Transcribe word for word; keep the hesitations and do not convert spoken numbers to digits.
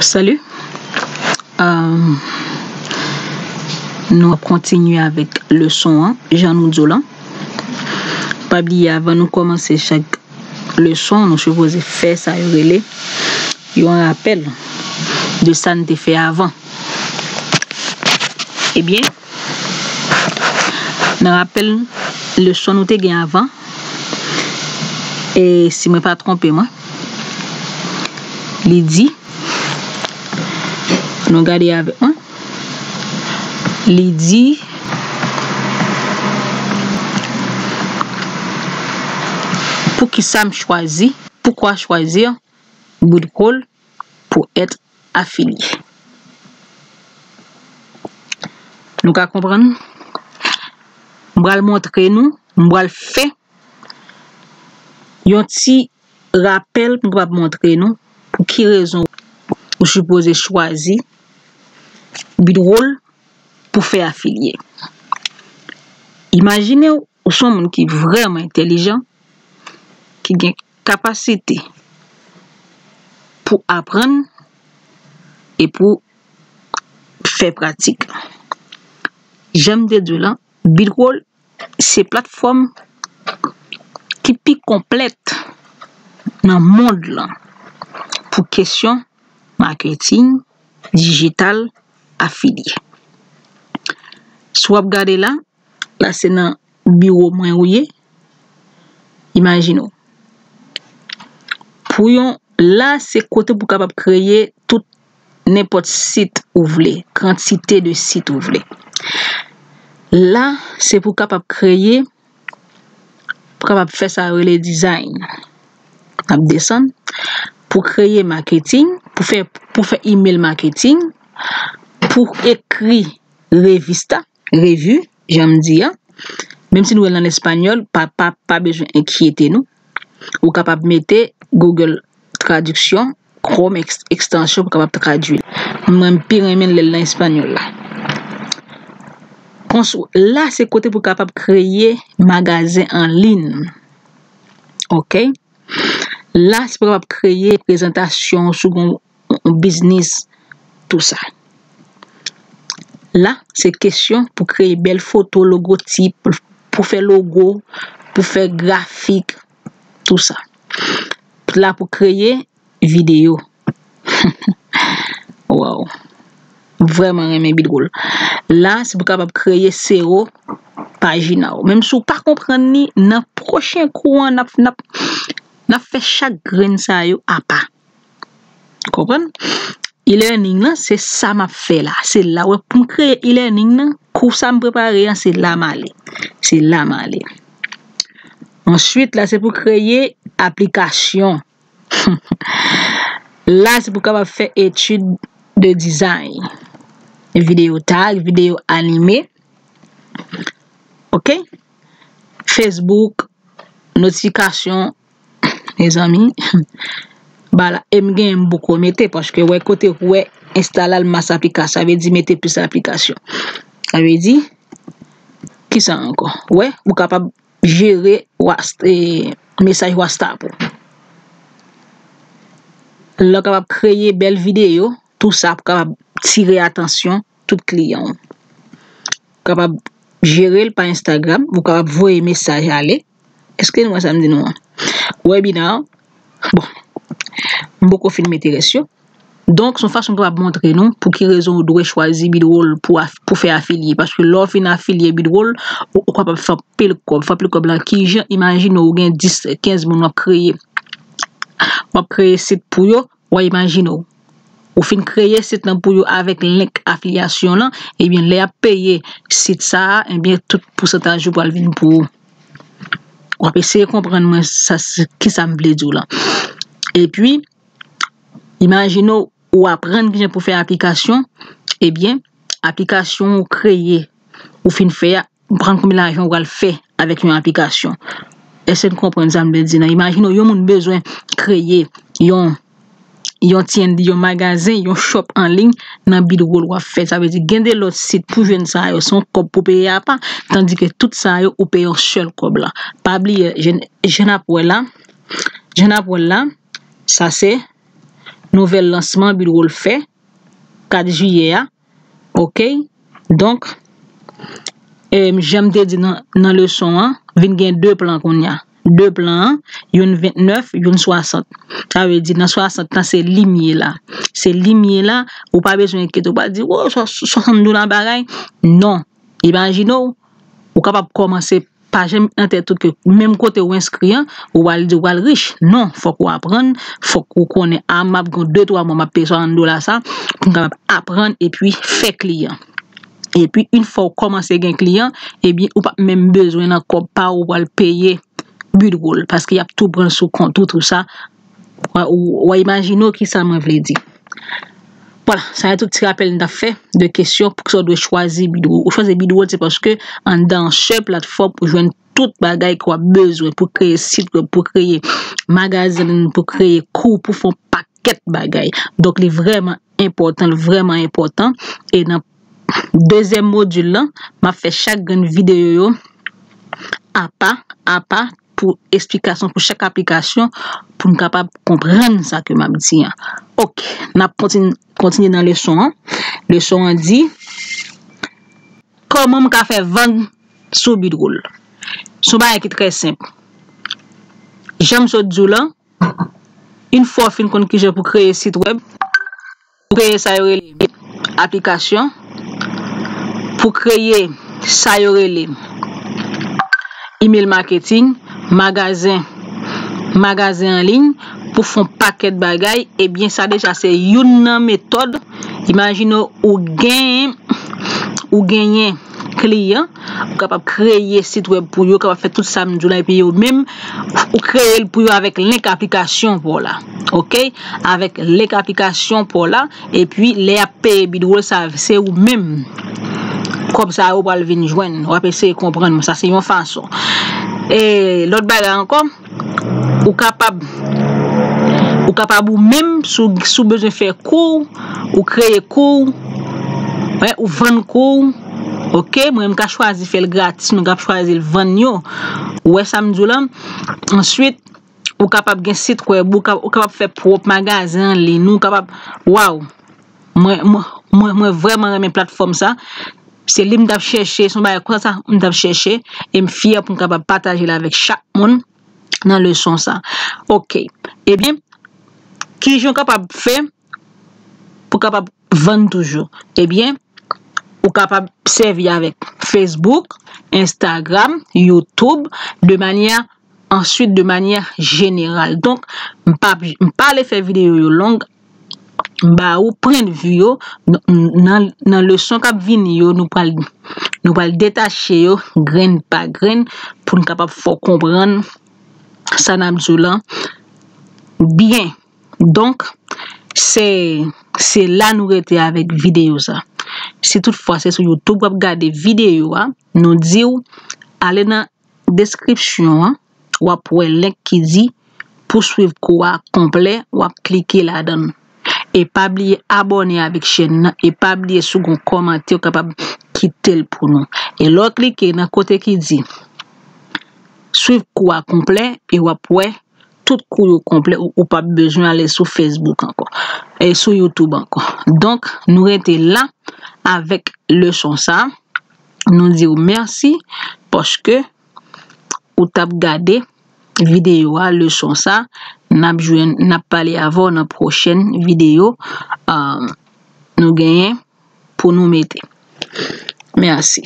Salut. Euh, nou ap kontinye avèk leson an, jan nou di w lan. Pa bliye, avan nou kòmanse chak leson, nou sipoze fè sa yo rele yon rapèl de sa n te fè avan. Ebyen, nan rapèl leson nou te gen avan, e si mwen pa twonpe mwen, li di, nou gade avèk mwen, li di, poukisa m chwazi, pourquoi choisir Bidwol pour être affilié. Nou ka konprann? M pral montre nou, m pral fè yon ti rapèl pou m kapab montre nou pou ki rezon ou sipoze chwazi Bidwol pou fè afilye. Imajine w, ou se yon moun ki vrèman entèlijan, ki gen kapasite pou aprann e pou fè pratik. Jan m te di w lan, Bidwol se platfòm ki pi konplèt nan mond lan pou kesyon maketing dijital afilye. Si w ap gade la, la se nan biwo mwen ou ye. Imajine w. Pou yon, la se kote pou kapab kreye tout nenpòt sit ou vle, kantite de sit ou vle. La se pou kapab kreye, pou kapab fè sa yo rele design. N ap desann. Pou kreye maketing, pou fè, pou fè email marketing, pou ekri revista, revi, jan m di a. Menm si nou wè l an espanyòl, pa, pa, pa bezwen enkyete nou. Ou kapab mete Google Traduction, Chrome ex-, ekstansyon pou kapab tradui. Mwen, m pi renmen l lè l nan espanyòl la. Kons-, la, se kote pou kapab kreye magazen an liy. Oke? La, se pou kapab kreye prezantasyon sou yon, yon biznis, tou sa. La, se kesyon pou kreye bèl foto, logotip, pou fè logo, pou fè grafik, tou sa. La pou kreye videyo. Wow. Vrèman renmen Bidwol. La, se pou kapab kreye sero pajina w. Menm si w pa konprann li, nan pwochen kou an, n ap, n ap, n ap fè chak grenn sa yo apa. Konprann? E-learning lan, se sa m ap fè la. Se la, wè, pou m kreye e-learning lan, kou sa m prepare an, se la m ale. Se la m ale. Answit, la, se pou kreye aplikasyon. La, se pou kapab fè etid de design. Videyo tag, videyo anime. Oke? Facebook, notifikasyon, mezanmi. Ba la, e m gen m poko mete, paske wè kote ou wè enstale mas aplikasyon, sa vle di mete plis aplikasyon. Sa vle di, kisa ankò? Wè, ou kapab jere Whats-, e, mesaj WhatsApp ou. Lè w kapab kreye bèl videyo, tou sa pou kapab tire atansyon tout kliyan w. Kapab jere l pa Instagram, ou kapab voye mesaj ale. Èske nou wè sa m di nou an? Webinar, bon, m poko fin mete rès yo. Donk, se yon fason m kapab montre nou pou ki rezon ou dwe chwazi Bidwol pou af-, pou fè afilye. Paske lè w fin afilye Bidwol, ou, ou kapab fè anpil kòb. Fè anpil kòb la, kijan, imajine w gen dis, kenz moun w ap kreye. W ap kreye sit pou yo, w a imajine w. Ou fin kreye sit lan pou yo avèk link afilyasyon lan, ebyen, lè y ap peye sit sa a, ebyen, tout pousantaj yo pral vin pou ou. W ap eseye konprann mwen sa, se, kisa m vle di w lan. Epi, imajine w, ou aprann kijan pou fè aplikasyon, ebyen, aplikasyon ou kreye, ou fin fè a, pran konbyen lajan ou pral fè avèk yon aplikasyon. Èske n konprann sa m vle di nan? Imajine w, yon moun bezwen kreye yon, yon T N D, yon magazen, yon shop an liy nan Bidwol w ap fè. Sa vle di, gen de lòt sit pou jwenn sa yo, se yon kòb pou peye apa, tandike tout sa yo, ou peye yon sèl kòb la. Pa bliye, jan, jan n ap wè la, jan n ap wè la, sa se nouvèl lansman Bidwol fè kat jiyè a. Oke? Donk, e, jan m te di nan, nan leson an, vin gen de plan kounye a. De plan an, youn vennèf, youn swasant. Sa vle di nan swasant lan se limyè la. Se limyè la, ou pa bezwen enkyete, ou pa di, "Wo, swa-, swasant dola bagay." Non. Imajine w, ou kapab kòmanse pa janm met nan tèt ou ke menm kote ou enskri an, ou pral di ou pral rich. Non, fòk ou aprann, fòk ou konnen, a, m ap gen de twa mwa m ap peye swasant dola sa, pou m kapab aprann epi fè kliyan. Epi, yon fwa ou kòmanse gen kliyan, ebyen, ou p ap menm bezwen nan kòb pa ou pral peye Bidwol, paske y ap tou pran l sou kont ou, tou sa. Ou, ou, ou imajine w kisa mwen vle di. Vwala, sa se tout ti rapèl m t ap fè de kesyon pou sa w dwe chwazi Bidwol. Ou chwazi Bidwol, se paske anndan yon sèl platfòm ou jwenn tout bagay ke w ap bezwen pou kreye sit wèb, pou kreye magazen, pou kreye kou, pou fè yon pakèt bagay. Donk, li vrèman enpòtan, li vrèman enpòtan. E nan dezyèm modil lan, m ap fè chak grenn videyo yo apa, apa, pou esplikasyon pou chak aplikasyon, pou n kapab konprann sa ke m ap di an. Oke, n ap kontin-, kontinye nan leson an. Leson an di, kòman m ka fè vann sou Bidwol? Se yon bagay ki trè senp. Jan m sot di w lan, yon fwa w fin konn kijan pou kreye sit wèb, pou kreye sa yo rele aplikasyon, pou kreye sa yo rele email marketing, magazen, magazen an liy, pou fè yon pakèt bagay, ebyen, sa deja se youn nan metòd. Imajine w, ou gen, ou genyen kliyan, ou kapab kreye sit wèb pou yo, kapab fè tout sa m di w la, epi yo menm, ou kreye l pou yo avèk link aplikasyon pa w la. Oke? Avèk link aplikasyon pa w la, epi lè y ap peye Bidwol sa, se ou menm kòb sa yo pral vin jwenn. W ap eseye konprann mwen, sa se yon fason. E lòt bagay ankò, ou kapab, ou kapab ou menm, si w, si w bezwen fè kou, ou kreye kou, wi, ou vann kou, oke? Mwen, m ka chwazi fè l gratis, mwen ka chwazi l vann yo. Ou wè sa m di w lan? Answit, ou kapab gen sit wèb, ou ka, ou kapab fè pwòp magazen an liy, ou kapab, waw! Mwen, mwen, mwen, mwen vrèman renmen platfòm sa. Se li m t ap chèche, se yon bagay konsa m t ap chèche, e m fyè pou m kapab pataje l avèk chak moun nan leson sa. Oke. Ebyen, kijan w kapab fè pou w kapab vann toujou? Ebyen, ou kapab sèvi avèk Facebook, Instagram, YouTube, de manyè, answit de manyè jeneral. Donk, m pa, m pa ale fè videyo yo long, m ba ou pwennvi yo, n-, nan, nan leson k ap vini yo, nou pral, nou pral detache yo grenn pa grenn pou n kapab fè w konprann sa n ap di w lan byen. Donk, se, se la nou rete avèk videyo sa. Si toutfwa se sou YouTube w ap gade videyo a, nou di w ale nan deskripsyon an, w ap wè link ki di pou swiv kou a konplè, w ap klike ladan l. E pa bliye abòne avèk chèn nan, e pa bliye si w gen yon kòmantè, w kapab kite l pou nou. E lè w klike nan kote ki di swiv kou a konplè, e w ap wè tout kou yo konplè, ou, ou p ap bezwen ale sou Facebook ankò, e sou YouTube ankò. Donk, nou rete la avèk leson sa. Nou di w mèsi paske ou t ap gade videyo a, leson sa. N ap jwenn, n ap pale avè w nan pwochèn videyo, ah, nou genyen pou nou mete. Mèsi.